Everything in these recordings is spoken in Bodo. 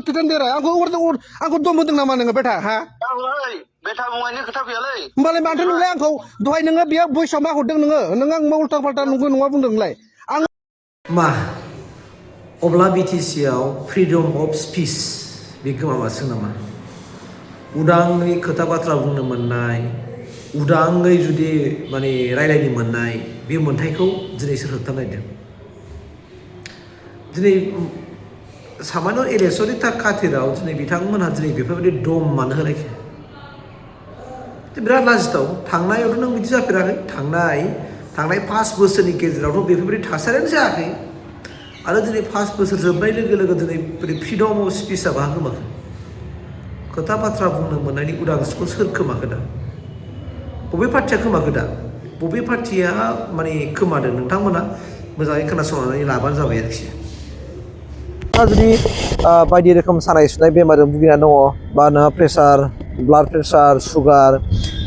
titan dera angko dom bentuk nama nengah beta ha beta bunganya kita biarlah balik mantan nengah angko doai nengah biar boy sama hodeng nengah mau ultang paltan nunggu nengah pun denglai Ma अब्ला BTC आव फ्रीडम अफ स्पीच बे गोमामासो नामा उदाङै खोथा बाथ्रा बुंनो मोननाय उदाङै जुदि माने रायलायनो मोननाय बे मोनथायखौ दिनै सोर होबथानायदों दिनै सामान्य इलेक्सननि खाथिराव दिनै बिथांमोनहा दिनै बेफोरबायदि दम मानो होलायखो बिराद लाजिथाव थांनायावथ' नों बिदि जाफेराखै थांनाय 5 बोसोरनि गेजेरावथ' बेफोरबायदि थासारियानो जायाखै आरो दिनै 5 बोसोर जोबनाय लोगो लोगो दिनै फ्रीडम अफ स्पीचआ बाहा गोमाखो खोथा बाथ्रा बुंनो मोननायनि उदांस्रिखौ सोर खोमाखो दा बबे पार्टिया खोमाखो दा बबे पार्टिया माने खोमादों नोंथांमोना मोजाङै खोनासंनानै लाबानो जाबाय आरोखि जुदि बायदि रोखोम सानाय सुनाय बेमारजों भुगिनानै दङ बा नोंहा प्रेसार ब्लाड प्रेसार सुगार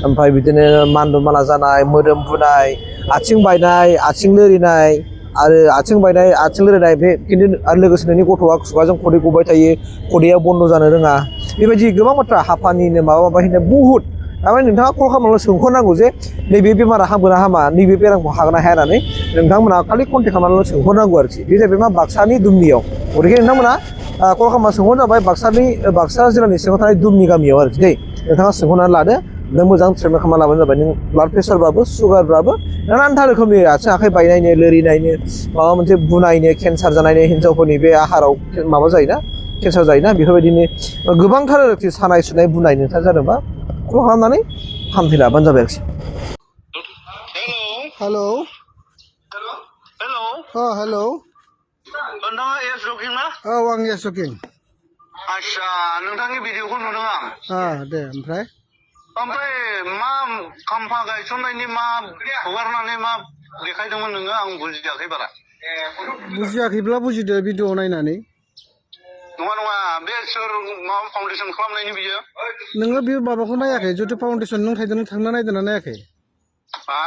ओमफ्राय बिदिनो मानलु मानला जानाय मोदोम बुनाय आथिं बायनाय आथिं लोरिनाय आरो आथिं बायनाय आथिं लोरिनाय बे खिन्थु आरो लोगोसे नोंनि गथ'आ खुगाजों खदै गबाय थायो खदैया बन्द जानो रोङा बेबायदि गोबां बाथ्रा हापानिनो माबा माबिनो बुहुत थारमाने नोंथाङा कल खालामनानै सोंहरनांगौ जे नैबे बेमारा हामगोन ना हामा नैबे बेरामखौ हागोन ना हाया होननानै नोंथांमोना खालि कन्टेक्ट खालामनानै सोंहरनांगौ आरोखि बे जाहैबाय मा बाक्सानि दुमनियाव गतिके नोंथांमोना कल खालामना सोंहरनो जाबाय बाक्सा जिल्लानि सिङाव थानाय दुमनि गामियाव आरोखि दै नोंथाङा सोंहरनानै लादो नों मोजां ट्रिटमेन्ट खालामना लाबानो जाबाय नों ब्लाड प्रेसारबाबो सुगारबाबो नानानथा रोखोमनि आथिं आखाइ बायनायनो लोरिनायनो माबा मोनसे बुनायनो केन्सार जानायनो हिन्जावफोरनि बे आहाराव माबा जायोना केन्सार जायोना बेफोरबायदिनो गोबांथार आरोखि सानाय सुनाय बुनाय नोंथाङा जादोंबा कल खालामनानै फाहामथाय लाबानो जाबाय आरोखि hello oh hello नोंथाङा एस जकिं ना oh आं yes joking आच्छा नोंथांनि भिडिअखौ नुदों आं दे ओमफ्राय मा खाम्फा गायसननायनि मा हगारनानै मा देखायदोंमोन नोङो आं बुजियाखै बारा बुजियाखैब्ला बुजिदो भिडिअ नायनानै नङा बे सोर माबा फाउन्डेसन खालामनायनि बियो नोङो बे माबाखौ नायाखै जुदि फाउन्डेसन नों थांना नायदोंना नायाखै हा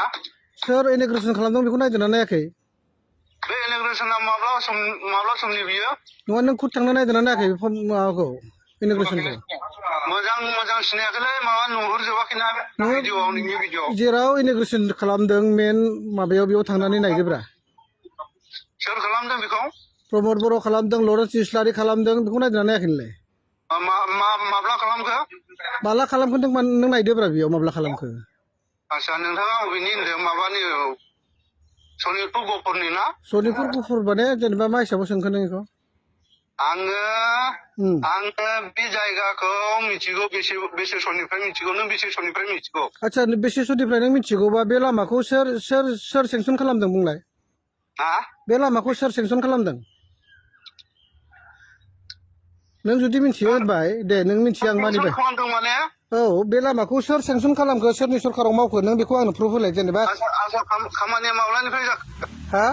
सोर इनग्रेसन खालामदों बेखौ नायदोंना नायाखै बे इनग्रेसना माब्ला समनि बियो नङा नों खुद थांना नायदोंना नायाखै माबाखौ इनग्रेसनखौ मोजां सिनायाखैलै माबा नुहुरजोबाखैना भिडिअआव नोंनि भिडिअआव जेराव इनग्रेसन खालामदों मेन माबायाव बेयाव थांनानै नायदोब्रा सोर खालामदों बेखौ प्रमद बर' खालामदों लरेन्स इस्लारि खालामदों बेखौ नायदोंना नायाखै नोंलाय माब्ला खालामखो माला खालामखो नों नायदोब्रा बेयाव माब्ला खालामखो आच्छा नोंथाङा अबेनि होनदों माबानि सनितपुर गहपुरनि ना सनितपुर गहपुर माने जेनेबा मा हिसाबाव सोंखो नों बेखौ आङो बे जायगाखौ मिथिगौ बेसे समनिफ्राय मिथिगौ नों बेसे समनिफ्राय मिथिगौ आच्छा बेसे समनिफ्राय नों मिथिगौबा बे लामाखौ सोर सेंसन खालामदों बुंलाय बे लामाखौ सोर सेंसन खालामदों नों जुदि मिथियो होनबाय दे नों मिथियो आं मानिबाय औ बे लामाखौ सोर सेंसन खालामखो सोरनि सरकाराव मावखो नों बेखौ आंनो प्रुफ होलाय जेनेबा खामानिया माब्लानिफ्राय जाखो हा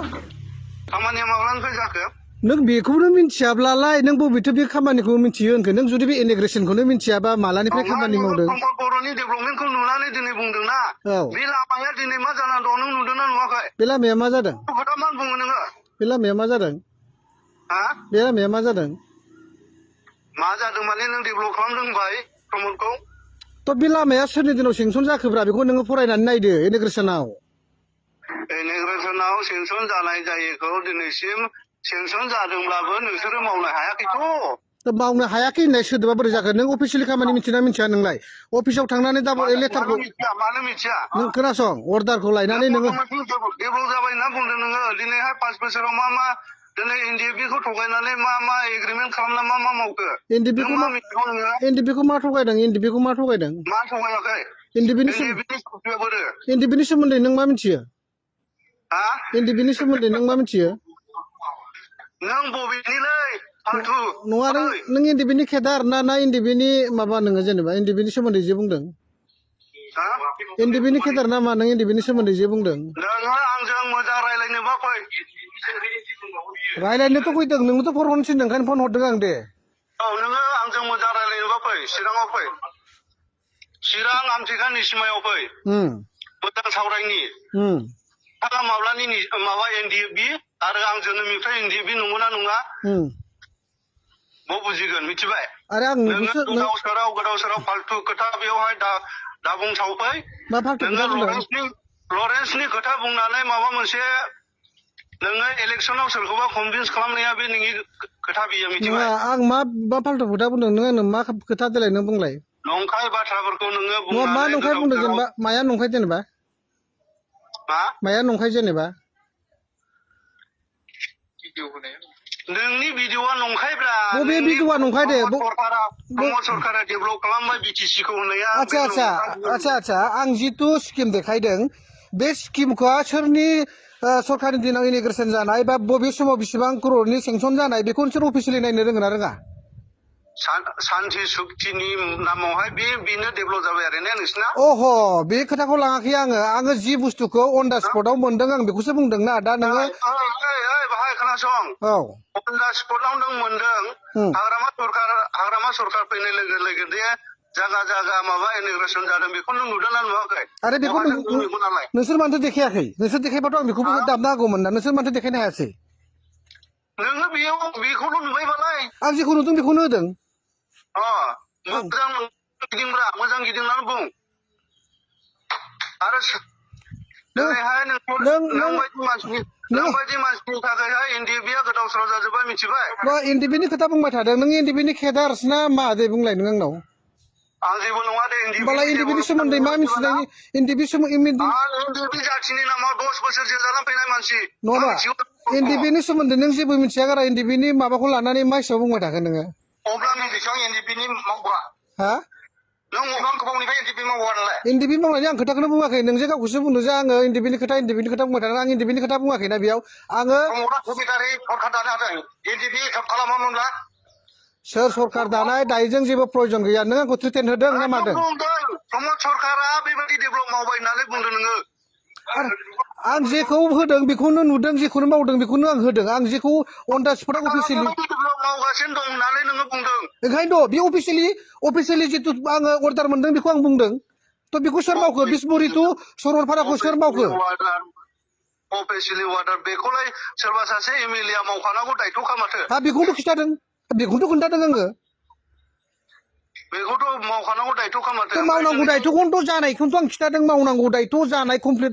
खामानिया माब्लानिफ्राय जाखो नों बेखौनो मिथियाब्लालाय नों बबेथो बे खामानिखौ मिथियो होनखो नों जुदि बे इनग्रेसनखौनो मिथियाबा मालानिफ्राय खामानि मावदों बर'नि डेभेलपमेन्टखौ नुनानै दिनै बुंदोंना बे लामाया दिनै मा जानानै दं नों नुदोंना नुवाखै बे लामाया मा जादों खोथा मा बुङो नोङो बे लामाया मा जादों बे लामाया मा जादों मा जादों माने नों डेभेलप खालामदों होनबाय प्रमदखौ थ' बे लामाया सोरनि दिनाव सेंसन जाखोब्रा बेखौ नोङो फरायनानै नायदो इनग्रेसनाव सेंसन जानाय जायैखौ दिनैसिम सेंसन जादोंब्लाबो नोंसोरो मावनो हायाखैथ' मावनो हायाखै होननाय सोदोबा बोरै जाखो नों अफिसियेलि खामानि मिथिना मिथिया नोंलाय अफिसाव थांनानै दा लेटारखौ मानो मिथिया नों खोनासं अर्डारखौ लायनानै नोङो डेभेलप जाबाय होनना बुंदों नोङो दिनैहाय 5 बोसोराव मा दिनै एनडिएफबि खौ थगायनानै मा एग्रिमेन्ट खालामना मा मावखो एनडिएफबि खौ मा थगायदों एनडिएफबि खौ मा थगायदों मा थगायाखै एनडिएफबि नि सोमोन्दै नों मा मिथियो एनडिएफबि नि सोमोन्दै नों मा मिथियो नों बबेनिलै फालतु नङा नों एनडिएफबि नि केडार ना एनडिएफबि नि माबा नोङो जेनेबा एनडिएफबि नि सोमोन्दै जे बुंदों एनडिएफबि नि केडार नामा नों एनडिएफबि नि सोमोन्दै जे बुंदों नोङो आंजों मोजां रायलायनोबा फै रायलायनोथ' फैदों नोंनोथ' फन हरनो थिनदों ओंखायनो फन हरदों आं दे नोङो आंजों मोजां रायलायनोबा फै चिराङाव फै चिरां आमथेखानि सिमायाव फै मोजां सावरायनि नोंथाङा माब्लानि माबा एनडिएफबि आरो आं जोनोमनिफ्राय एनडिएफबि नंगौना नङा mau bujiगोन मिथिबाय आरे आं नोङो गोदाव सोराव फालतु खोथा बेवहाय दा बुंसावफै मा फालतु खोथा बुंदों लरेन्सनि खोथा बुंनानै माबा मोनसे नोङो इलेक्सनाव सोरखौबा कनभिन्स खालामनाया बे नोंनि खोथा बियो मिथिबाय आं मा फालतु खोथा बुंदों नों आंनो मा खोथा देलाय नों बुंलाय नंखाय बाथ्राफोरखौ नोङो बुंनानै मा नंखाय बुंदों जेनेबा माया नंखाय जेनेबा माया नंखाय जेनेबा नोंनि भिडिअआ नंखायब्रा बबे भिडिअआ नंखाय दे प्रमद सरकारा डेभेलप खालामबाय बिटिसिखौ होननाया आच्छा आं जितु स्किम देखायदों बे स्किमखौ सोरनि सरकारनि दिनाव इनिग्रेसन जानाय बा बबे समाव बेसेबां करोड़नि सेंसन जानाय बेखौ नोंसोर अफिसियेलि नायनो रोंगोन ना रोङा शान्ति सुक्तिनि नामावहाय बेनो डेभेलप जाबाय आरो ने नोंसिना अह बे खोथाखौ लाङाखै आङो जि बुस्थुखौ अन दा स्पटआव मोनदों आं बेखौसो बुंदों ना दा नोङो बाहाय खोनासं औ अन दा स्पटआव नों मोनदों हाग्रामा सरकार फैनाय लोगो लोगो दे जागा माबा इनिग्रेसन जादों बेखौ नों नुदों ना नुवाखै आरे बेखौ नोंसोर मानोथो देखायाखै नोंसोर देखायबाथ' आं बेखौबो दाबनो हागौमोन ना नोंसोर मानोथो देखायनो हायासै नोङो बेखौल' नुबायबालाय आं जेखौ नुदों बेखौनो होदों मोजां गिदिंनानै बुं आरो दिनैहाय नोंबायदि मानसिनि थाखायहाय एनडिएफबिआ गोदाव सोराव जाजोब्बाय मिथिबाय एनडिएफबिनि खोथा बुंबाय थादों नों एनडिएफबिनि खेदार्स ना मा दे बुंलाय नों आंनाव आं जेबो नङा दे एनडिएफबिनि सोमोन्दै मा मिथिनायनि एनडिएफबि एनडिएफबि जाथिनि नामाव 10 बोसोर जेल जानानै फैनाय मानसि नङाबा एनडिएफबिनि सोमोन्दै नों जेबो मिथिया गारा एनडिएफबिनि माबाखौ लानानै मा हिसाबै बुंबाय थागोन नोङो अब्ला नों बेसेबां एनडिएफबिनि मावग्रा हा नों अब्ला गोबावनिफ्राय एनडिएफबि मावग्रा नालाय एनडिएफबि मावनायनि आं खोथाखौनो बुङाखै नों जे गावखौसो बुंदों जे आङो एनडिएफबिनि खोथा बुंबाय थादों आं एनडिएफबिनि खोथा बुङाखैना बेयाव आङो सरकार दानो हादों एनडिएफबि खालामामोनब्ला सोर सरकार दानाय दायोजों जेबो प्रयजन गैया नों आंखौ थ्रेटेन होदों ना मादों प्रमद सरकारा बेबायदि डेभेलप मावबाय होननानै बुंदों नोङो आं जेखौ होदों बेखौनो नुदों जेखौनो मावदों बेखौनो आं होदों आं जेखौ अन दा स्पटआव अफिसियेलि मावगासिनो दं होननानै नोङो बुंदों ओंखायनोथ' बे अफिसियेलि जितु आङो अर्डार मोनदों बेखौ आं बुंदों थ' बेखौ सोर मावखो बिसमुरि टु सरलपाराखौ सोर मावखो अफिसियेलि अर्डार बेखौलाय सोरबा सासे एमएलए मावखानांगौ दायथ'खा माथो बेखौथ' खिन्थादों बेखौथ' खोन्थादों आङो बेखौथ' मावखानांगौ दायथ'खा माथो मावनांगौ दायथ'खौनोथ' जानायखौनोथ' आं खिन्थादों मावनांगौ दायथ' जानाय कमप्लिट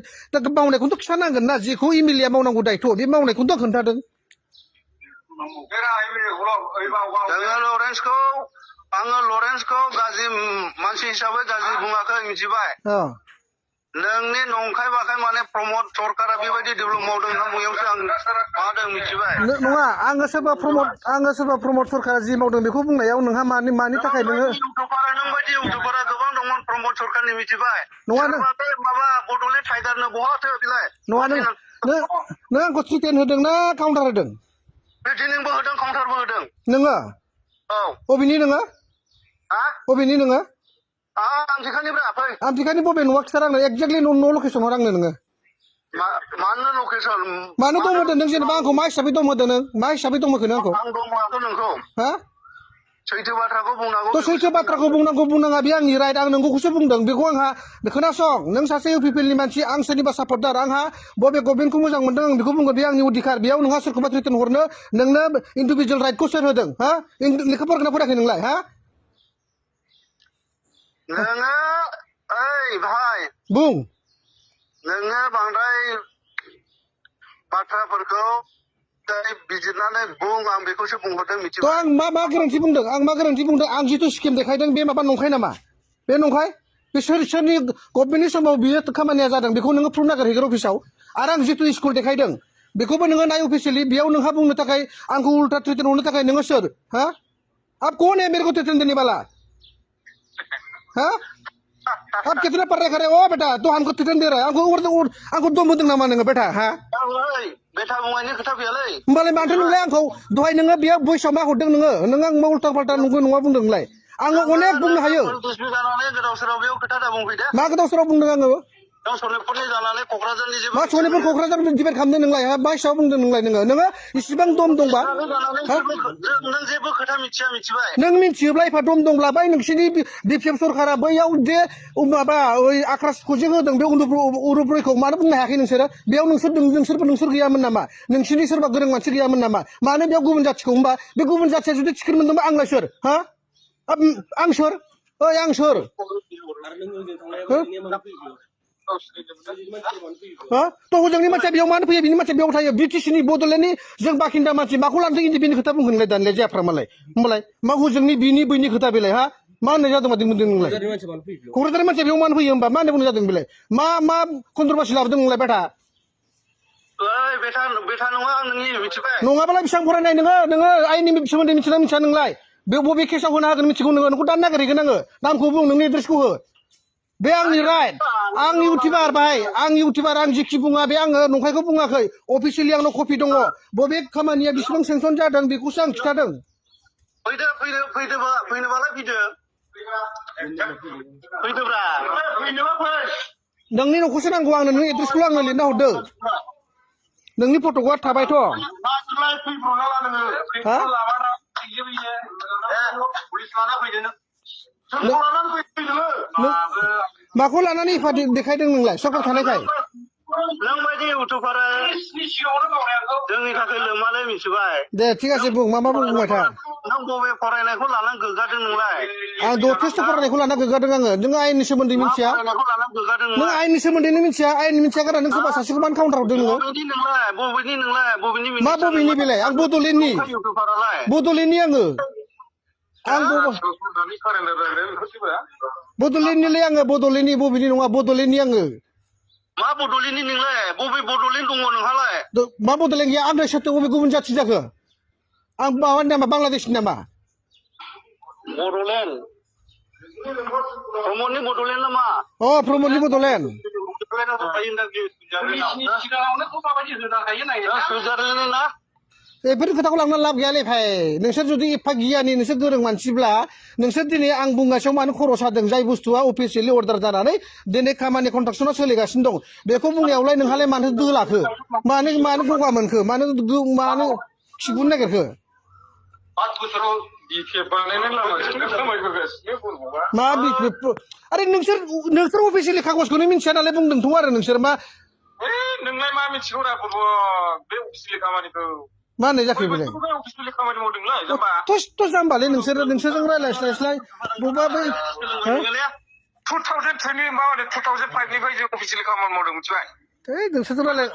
मावनायखौनोथ' खिन्थानांगोन ना जेखौ एमएलए मावनांगौ दायथ' बे मावनायखौनोथ' आं खोन्थादों आङो लरेन्सखौ गाज्रि मानसि हिसाबै गाज्रि बुङाखै मिथिबाय नोंनि नंखाय बाखाय माने प्रमद सरकारा बेबायदि डेभेलप मावदों होनना बुंनायावसो आं मादों मिथिबाय नङा आङो सोरबा प्रमद सरकारा जि मावदों बेखौ बुंनायाव नोंहा मानि थाखाय नोङो नोंबायदि इउटुबारा गोबां दंमोन प्रमद सरकारनि मिथिबाय नङा माबा बड'लेण्ड टाइगारनो बहाथो बिलाय नङा नों आंखौ थ्रेटेन होदों ना काउन्टार होदों थ्रेटेनिंबो होदों काउन्टारबो होदों नोङो औ अबेनि नोङो अबेनि नोङो आमथिखानिब्रा फै आमथिखानि बबे न'आ खिथार आंनो एक्जेक्टलि न' लकेसनाव आंनो नोङो मानो लकेसन मानो दंमोन नों जेनेबा आंखौ मा हिसाबै दंमोन नों मा हिसाबै दंमोन आंखौ आं दंमाखै नोंखौ हा सैथो बाथ्राखौ बुंनांगौ थ' सैथो बाथ्राखौ बुंनाङा बे आंनि राइट आं नोंगौखौसो बुंदों बेखौ आंहा खोनासं नों सासे इउपिपिएलनि मानसि आं सोरनिबा सापर्टार आंहा बबे गभर्नमेन्टखौ मोजां मोनदों आं बेखौ बुंगोन बे आंनि अधिकार बेयाव नोंहा सोरखौबा थ्रेटेन हरनो नोंनो इन्डिभिजुवेल राइटखौ सोर होदों हा लेखा फरायना फरायाखै नोंलाय हा नोङो ओइ भाइ बुं नोङो बांद्राय बाथ्राफोरखौ बिजिरनानै बुं आं बेखौसो बुंहरदों मिथिबाय थ' आं मा गोरोन्थि बुंदों आं जिथु स्किम देखायदों बे माबा नंखाय नामा बे नंखाय बे सोरनि गभर्नमेन्टनि समाव बियो खामानिया जादों बेखौ नोङो प्रुफ नागिरहैगोन अफिसाव आरो आं जिथु स्कुल देखायदों बेखौबो नोङो नाय अफिसियेलि बेयाव नोंहा बुंनो थाखाय आंखौ उल्टा थ्रेटेन हरनो थाखाय नोङो सोर हा अब कौन है मेरे को थ्रेटेन देने वाला हाँ अब कितने पढ़ रहे ओ बेटा तो हमको थ्रेटेन दे रहा है आंखौ दम होदों नामा नोङो बेटा हा बेटा बुंनायनि खोथा गैयालै होमबालाय माथो नोंलाय आंखौ दहाय नोङो बेयाव भइसआव मा हरदों नोङो आं उल्टा फाल्टा नंगौ नङा बुंदों नोंलाय आङो अनेक बुंनो हायो गोदाव सोराव बेयाव खोथा दा बुंफैदो मा गोदाव सोराव बुंदों आङो नों सनितपुरनि जानानै क'क्राझारनि जेबो मा सनितपुर क'क्राझार डिबेट खालामदों नोंलाय हा बायसाव बुंदों नोंलाय नोङो इसिबां दम दंबा नों जेबो खोथा मिथिया मिथिबाय नों मिथियोब्ला एफा दम दंब्ला बै नोंसिनि बिपिएफ सरकारा बैयाव जे माबा ओइ आक्रासखौ जे होदों बे उरुब्रयखौ मानो बुंनो हायाखै नोंसोरो बेयाव नोंसोर गैयामोन नामा नोंसिनि सोरबा गोरों मानसि गैयामोन नामा मानो बेयाव गुबुन जाथिखौ होमबा बे गुबुन जाथिया जुदि थिखिर मोनदोंबा आंलाय सोर हा आं सोर ओइ आं सोर तो हजोंनि मानसिया बेयाव मानो फैयो बिनि मानसिया बेयाव थायो ब्रिटिशनि बड'लेण्डनि जों बाखिन्दा मानसि माखौ लानोसै इन्डिपेन्डेन्ट खोथा बुंगोनलाय दानिया जाफ्रा मालाय होमबालाय मा हजोंनि बिनि बैनि खोथा बेलाय हा मा होननाय जादों मादि मोनदों नोंलाय क'क्राझारनि मानसिया बेयाव मानो फैयो होमबा मा होननाय बुंनाय जादों बेलाय मा कन्ट्रभार्सि लाबोदों नोंलाय बेटा बेथा नङा आं नोंनि मिथिबाय नङाबालाय बेसेबां फरायनाय नोङो आइननि सोमोन्दै मिथिना मिथिया नोंलाय बे बबे केसाव होनो हागोन मिथिगौ नोंखौ दानो नागिरहैगोन आङो नामखौ बुं नोंनि एड्रेसखौ हो बे आंनि राइट आं इउटिउबार भाई आं इउटिउबार आं जेखि बुङा बे आङो नंखायखौ बुङाखै अफिसियेलि आंनाव कपि दङ बबे खामानिया बेसेबां सेंसन जादों बेखौसो आं खिथादों फैनोबालाय फैदोब्रा फैनोबा फै नोंनि न'खौसो नांगौ आंनो नोंनि एड्रेसखौ आंनो लिरना हरदों नोंनि फट'आ थाबायथ' माखौ लानानै एफा देखायदों नोंलाय सरकार थानायखाय नों बायदि इउटुबारा जोंनि थाखाय लोमालै मिथिबाय दे ठीक আছে बुं मा बुंबाय था नों बबे फरायनायखौ लानानै गोग्गादों नोंलाय आं जथेस्थ' फरायनायखौ लाना गोग्गादों आङो नों आयेननि सोमोन्दै मिथिया नों आयेननि सोमोन्दैनो मिथिया आयेननि मिथिया गारा नों सोरबा सासेखौ मानो काउन्टार हरदों नोङो मा बबेनि बेलाय आं बड'लेण्डनि आङो बड'लेण्डनिलै आङो बड'लेण्डनि बबेनि नङा बड'लेण्डनि आङो मा बड'लेण्डनि नोंलाय बबे बड'लेण्ड दङ नोंहालाय मा बड'लेण्ड गैया आंलाय सोरथो बबे गुबुन जाथि जाखो आं माबानि नामा बांलादेशनि नामा बड'लेण्ड प्रमदनि बड'लेण्ड नामा प्रमदनि बड'लेण्ड सुइजारलेण्ड ना बेफोर खोथाखौ लांना लाब गैयालै भाई नोंसोर जुदि एफा गियानि नोंसोर गोरों मानसिब्ला नोंसोर दिनै आं बुंगासिनो मानो खर' सादों जाय बुस्थुआ अफिसियेलि अर्डार जानानै दिनै खामानि कन्ट्राक्सनाव सोलिगासिनो दं बेखौ बुंनायावलाय नोंहालाय मानो दोलाखो मानो गगा मोनखो मानो खिगुनो नागिरखो मा आरे नोंसोर अफिसियेलि कागजखौनो मिथिया नालाय बुंदोंथ' आरो नोंसोर मा नोंलाय मा मिथिगौ रा बे अफिसियेलि खामानिखौ मा होननाय जाखो बेलाय अफिसियेलि खामानि मावदोंलाय थ' जाम्बालै नोंसोरजों रायज्लायस्लाय बबेबा बै 2005 निफ्राय जों अफिसियेलि खामानि मावदों मिथिबाय नोंसोरजों रायज्लाय